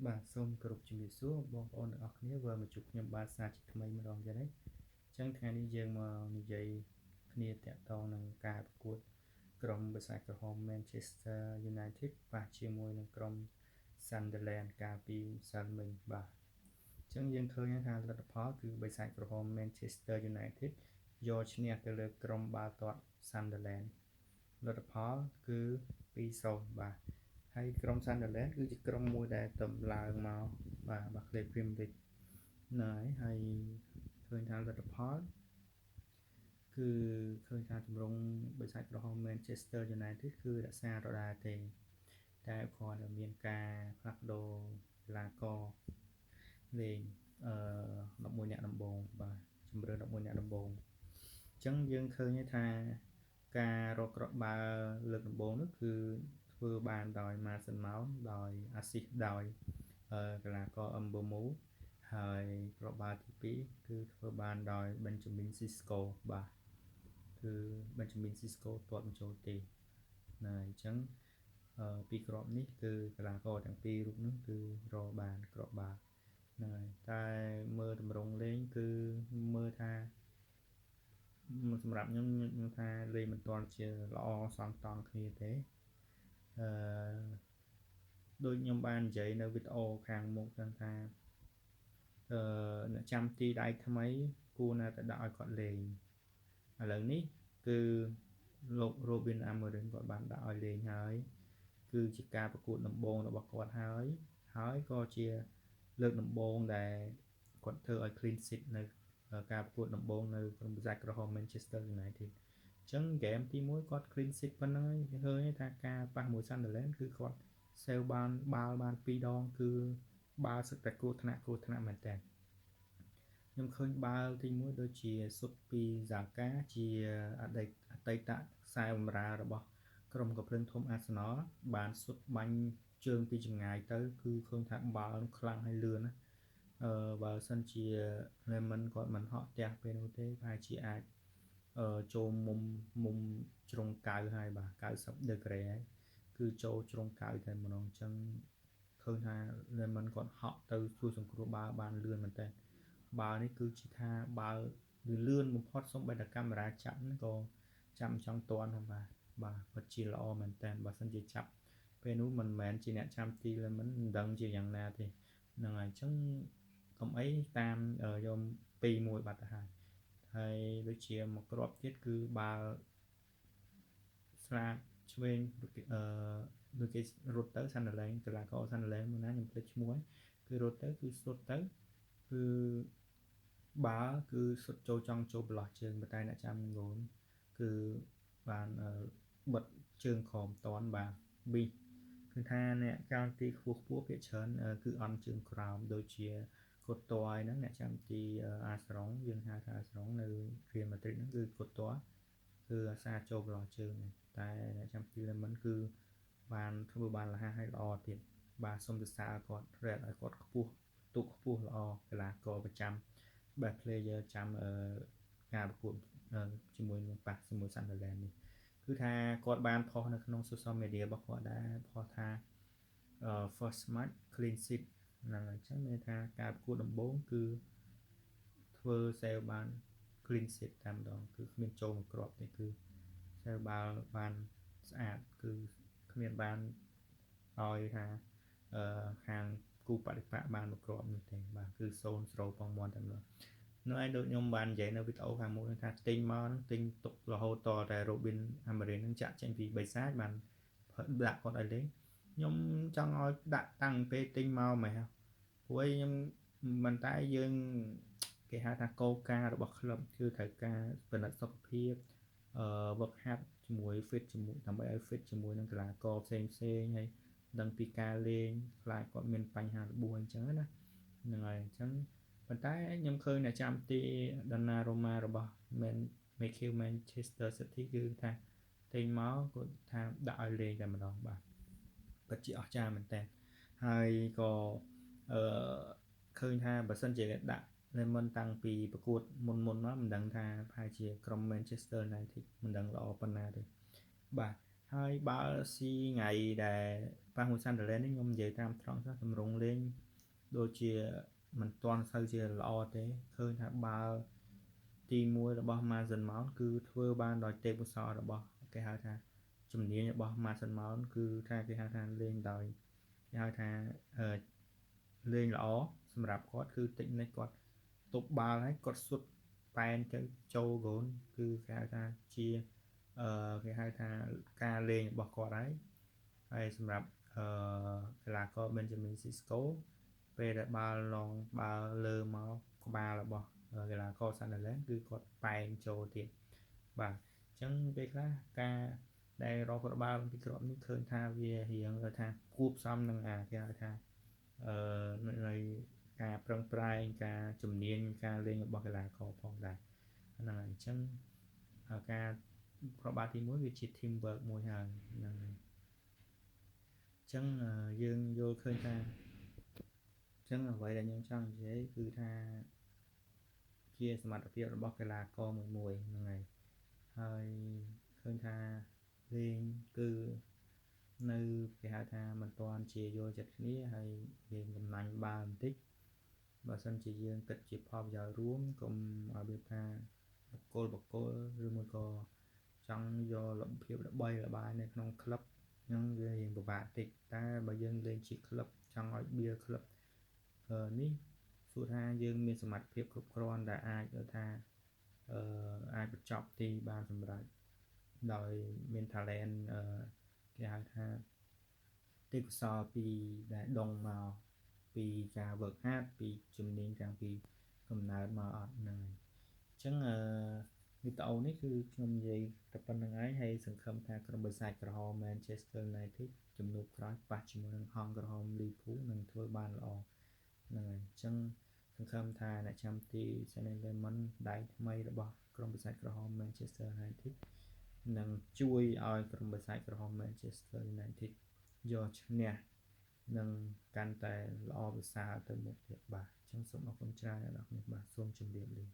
បាទសូមគោរពជំរាបសួរបងប្អូនទាំងអស់គ្នាវិលមកជួបខ្ញុំបាទសាជាថ្មីម្ដងទៀតហើយអញ្ចឹងថ្ងៃនេះយើងមកនិយាយគ្នាតាក់ទងនឹងការប្រកួតក្រុមបិសាចក្រហម Manchester United ប៉ះជាមួយនឹងក្រុម Sunderland កាលពីម្សិលមិញបាទអញ្ចឹងយើងឃើញថាលទ្ធផលគឺបិសាចក្រហម Manchester United យកឈ្នះទៅលើក្រុមបាល់ទាត់ Sunderland លទ្ធផលគឺ2-0បាទហើយក្រុម Sunderland គឺជាក្រុមមួយដែលតម្លើងមកបាទ Barclays Premier League ណែហើយឃើញថាលទ្ធផលគឺឃើញថាទម្រង់បិសាចក្រហម Manchester United គឺរក្សាដដែលទេតែគ្រាន់តែមានការផ្លាស់ប្ដូរកីឡាករលេងអឺ11អ្នកដំបូងបាទជំរឿន11អ្នកដំបូងអញ្ចឹងយើងឃើញថាការរកគ្រាប់បាល់លើកដំបូងនោះគឺធ្វើបានដោយ Mason Mount ដោយ assist ដោយកីឡាករ Mbeumo ហើយគ្រាប់បាល់ទី2គឺធ្វើបានដោយ Benjamin Sesko បាទគឺ Benjamin Sesko ទាត់បញ្ចូលទេណាអញ្ចឹងពីគ្រាប់នេះគឺកីឡាករទាំងពីររូបនោះគឺរកបានគ្រាប់បាល់ហ្នឹងហើយតែមើលតម្រងលេងគឺមើលថាសម្រាប់ខ្ញុំខ្ញុំថាលេងមិនទាន់ជាល្អសងតង់គ្នាទេអឺដូចខ្ញុំបាននិយាយនៅវីដេអូខាងមុខហ្នឹងថាអឺអ្នកចាំទីដៃថ្មីគួរណាស់តែដាក់ឲ្យគាត់លេងឥឡូវនេះគឺលោក Robin Amorim គាត់បានដាក់ឲ្យលេងហើយគឺជាការប្រកួតដំបូងរបស់គាត់ហើយហើយក៏ជាលើកដំបូងដែលគាត់ធ្វើឲ្យ clean sheet នៅការប្រកួតដំបូងនៅក្រុមបិសាចក្រហម Manchester United អញ្ចឹងហ្គេមទី1គាត់ clean sheet ប៉ុណ្ណឹងហើយឃើញថាការប៉ះមួយ Sunderland គឺគាត់ save បានបាល់បាន2ដងគឺបាល់សឹកតែគ្រោះថ្នាក់គ្រោះថ្នាក់មែនតើខ្ញុំឃើញបាល់ទី1ដូចជាសុតពីហ្សាកាជាអតីតអតីតខ្សែបម្រើរបស់ក្រុមកំភ្លើងធំអាសនលបានសុតបាញ់ជើងពីចម្ងាយទៅគឺឃើញថាបាល់ខ្លាំងហើយលឿនណាអឺបើសិនជា Lemon គាត់មិនហក់ផ្ទះពេលនោះទេប្រហែលជាអាចអឺចូលមុំមុំជ្រុងកៅហើយបាទ90 degree ហើយគឺចូលជ្រុងកៅតែម្ដងអញ្ចឹងឃើញថា Lemon គាត់ហក់ទៅជួយសង្គ្រោះបាល់បានលឿនមែនតើបាល់នេះគឺជាថាបាល់លឿនបំផុតសូម្បីតែកាមេរ៉ាចាប់ហ្នឹងក៏ចាំចង់តន់ហ្នឹងបាទបាទពិតជាល្អមែនតើបើសិនជាចាប់ពេលនោះមិនមែនជាអ្នកចាំទី Lemon មិនដឹងជាយ៉ាងណាទេហ្នឹងហើយអញ្ចឹងកុំអីតាមយក2-1បាត់ទៅហើយហើយដូចជាមួយគ្រាប់ទៀតគឺបាល់ស្លាកឆ្វេងអឺដូចគេរត់ទៅសាន់ដឡែងកីឡាករសាន់ដឡែងមួយណាខ្ញុំភ្លេចឈ្មោះហើយគឺរត់ទៅគឺសុទ្ធទៅគឺបាល់គឺសុទ្ធចូលចង់ចូលប្រឡោះជើងប៉ុន្តែអ្នកចាំងូនគឺបានបិទជើងក្រោមតនបាទប៊ីគឺថាអ្នកកាលទីខ្ពស់ខ្ពស់ភាគច្រើនគឺអន់ជើងក្រោមដូចជាកូតតយហ្នឹងអ្នកចាំទីអាស្រងយើងហៅថាអាស្រងនៅរៀលម៉ាឌ្រីតហ្នឹងគឺកូតតគឺអាសាចូលប្រឡោះជើងតែអ្នកចាំទីលេមិនគឺបានធ្វើបានលះឲ្យល្អទៀតបាទសូមសរសើរគាត់រែតឲ្យគាត់ខ្ពស់ទុកខ្ពស់ល្អកីឡាករប្រចាំ best player ចាំការប្រកួតជាមួយនឹងប៉ះជាមួយ Sunderland នេះគឺថាគាត់បានផុសនៅក្នុង social media របស់គាត់ដែរផុសថា first match clean sheet ហ្នឹងហើយអញ្ចឹងមានថាការប្រកួតដំបូងគឺធ្វើ save បាន clean sheet តែម្ដងគឺគ្មានចូលមួយគ្រាប់ទេគឺ save បាល់បានស្អាតគឺគ្មានបានឲ្យថាអឺខាងគូបដិបកបានមួយគ្រាប់នោះទេបាទគឺ0-0ផងមាន់តែម្ដងនោះឯងដូចខ្ញុំបាននិយាយនៅវីដេអូខាងមុខថាទិញមកហ្នឹងទិញទុករហូតតតែ Robin Amorim ហ្នឹងចាក់ចេញពីបិសាចបានដាក់គាត់ឲ្យលេងខ្ញុំចង់ឲ្យដាក់តាំងពេលទិញមកម៉េះព្រោះឯងខ្ញុំមិនតែយើងគេហៅថាគោលការណ៍របស់ក្លឹបគឺត្រូវការពិនិត្យសុខភាពអឺវឹកហាត់ជាមួយ fit ជាមួយដើម្បីឲ្យ fit ជាមួយនឹងកីឡាករផ្សេងផ្សេងហើយដឹងពីការលេងខ្លាចគាត់មានបញ្ហារបួសអញ្ចឹងណាហ្នឹងហើយអញ្ចឹងប៉ុន្តែខ្ញុំឃើញអ្នកចាំទី Donnarumma របស់ Man Michael Manchester City គឺថាទិញមកគាត់ថាដាក់ឲ្យលេងតែម្ដងបាទពិតជាអស្ចារ្យមែនតើហើយក៏អឺឃើញថាបើសិនជាដាក់ Lemon តាំងពីប្រកួតមុនមុនមកមិនដឹងថាប្រហែលជាក្រុម Manchester United មិនដឹងល្អប៉ុណ្ណាទេបាទហើយបើស៊ីថ្ងៃដែល ប៉ះមួយ Sunderland នេះខ្ញុំនិយាយតាមត្រង់ចុះតម្រង់លេងដូចជាមិនទាន់សូវជាល្អទេឃើញថាបាល់ទី1របស់ Mason Mount គឺធ្វើបានដោយទេពកោសល្យរបស់គេហៅថាជំនាញរបស់ Mason Mount គឺថាគេហៅថាលេងដោយគេហៅថាលេងល្អសម្រាប់គាត់គឺ technique គាត់ទប់បាល់ហើយគាត់សុទ្ធប៉ែនទៅចូលហ្គោលគឺគេហៅថាជាគេហៅថាការលេងរបស់គាត់ហើយហើយសម្រាប់កីឡាករ Benjamin Sesko ពេលដែលបាល់ឡងបាល់លើមកក្បាលរបស់កីឡាករ Sunderland គឺគាត់ប៉ែនចូលទៀតបាទអញ្ចឹងពេលខ្លះការដែលរកគ្រាប់បាល់ពីគ្រាប់នេះឃើញថាវារៀងថាគួបផ្សំនឹងអាគេហៅថានៃការប្រឹងប្រែងការជំនាញការលេងរបស់កីឡាករផងដែរហ្នឹងហើយអញ្ចឹងការគ្រាប់បាល់ទី1វាជា team work មួយហើយហ្នឹងហើយអញ្ចឹងយើងយល់ឃើញថាអញ្ចឹងអ្វីដែលខ្ញុំចង់និយាយគឺថាជាសមត្ថភាពរបស់កីឡាករមួយមួយហ្នឹងហើយហើយឃើញថាលេងគឺនៅគេហៅថាមិនទាន់ជាយល់ចិត្តគ្នាហើយយើងកំណាញ់បាល់បន្តិចបើសិនជាយើងគិតជាផលប្រយោជន៍រួមកុំឲ្យវាថាបុគ្គលបុគ្គលឬមួយក៏ចង់យកលភាពល្បីល្បាញនៅក្នុងក្លឹបហ្នឹងវារៀងពិបាកតិចតែបើយើងលេងជាក្លឹបចង់ឲ្យបៀក្លឹបនេះសួរថាយើងមានសមត្ថភាពគ្រប់គ្រាន់ដែលអាចថាអាចបញ្ចប់ទីបានសម្រេចដោយមាន talent គេហៅថាទេពកោសល្យពីដែលដងមកពីការ work hard ពីជំនាញតាំងពីកំណើតមកអត់ហ្នឹងហើយអញ្ចឹងអឺវីដេអូនេះគឺខ្ញុំនិយាយតែប៉ុណ្្នឹងឯងហើយសង្ឃឹមថាក្រុមបិសាចក្រហម Manchester United ជំនួបក្រោយប៉ះជាមួយនឹងហង្សក្រហម Liverpool នឹងធ្វើបានល្អហ្នឹងហើយអញ្ចឹងសង្ឃឹមថាអ្នកចាំទី Senne Lammens ដៃថ្មីរបស់ក្រុមបិសាចក្រហម Manchester United នឹងជួយឲ្យក្រុមបិសាចក្រហម Manchester United យកឈ្នះនឹងកាន់តែល្អប្រសើរទៅមុខទៀតបាទអញ្ចឹងសូមអរគុណច្រើនអ្នកនរគ្នាបាទសូមជម្រាបលា។